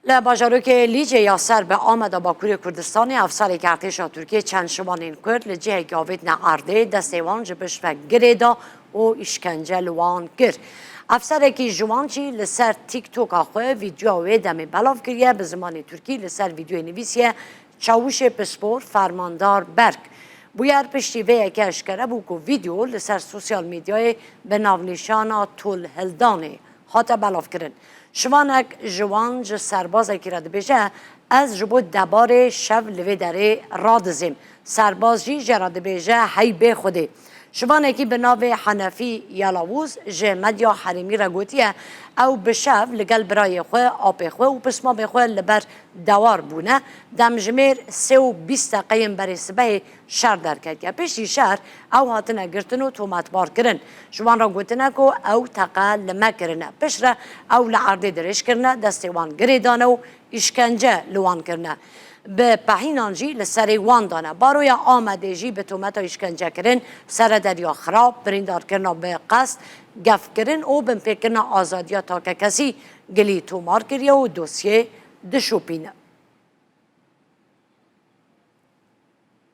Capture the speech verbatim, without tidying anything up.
Li bajarokê Lîcê ya ser bi Ameda Bakurê Kurdistanê, efsarekî artêşa Tirkiyê çend şivanên Kurd li cihekî avêtine erdê, destê wan ji pişt ve girê da û îşkence li wan kir. Efsarekî ji wan jî li ser TikToka xwe vîdyoya wê demê belav kiriye, bi zimanê Tirkî li ser vîdyoyê nivîsiye, Çawişê pispor, Fermandar Berk. Bûyer piştî vê yekê eşkere bû ku vîdyo li ser sosyal medyayê bi navnîşana Tol Hildanê hate belavkirin. Şivanek ji wan ji serbazekî re dibêje, Ez ji bo debarê şev li vê derê radizêm. Serbaz jî jê re dibêje, Hey bê Xwedê. Şivanekî bi navê Henefî Yalawûz ji medya herêmî re gotiye, ew bi şev li gel birayê xwe, apê xwe û pismamê xwe li ber dewar bûne. Demjimêr sê û bîst deqeyên berê sibehê şer derketiye. Piştî şer ew hatine girtin û tometbar kirin. Ji wan re gotine ku ew teqe li me kirine. Piştre ew li erdê dirêj kirine, destê wan girê dane û îşkence li wan kirine. Bi pehînan jî li serê wan dane. Baroya Amedê jî bi tometa îşkencekirin, serederiya xirab, birîndarkirina bi qest, gefkirin û binpêkirina azadiya takekesî gilî tomar kiriye û dosyê dişopîne.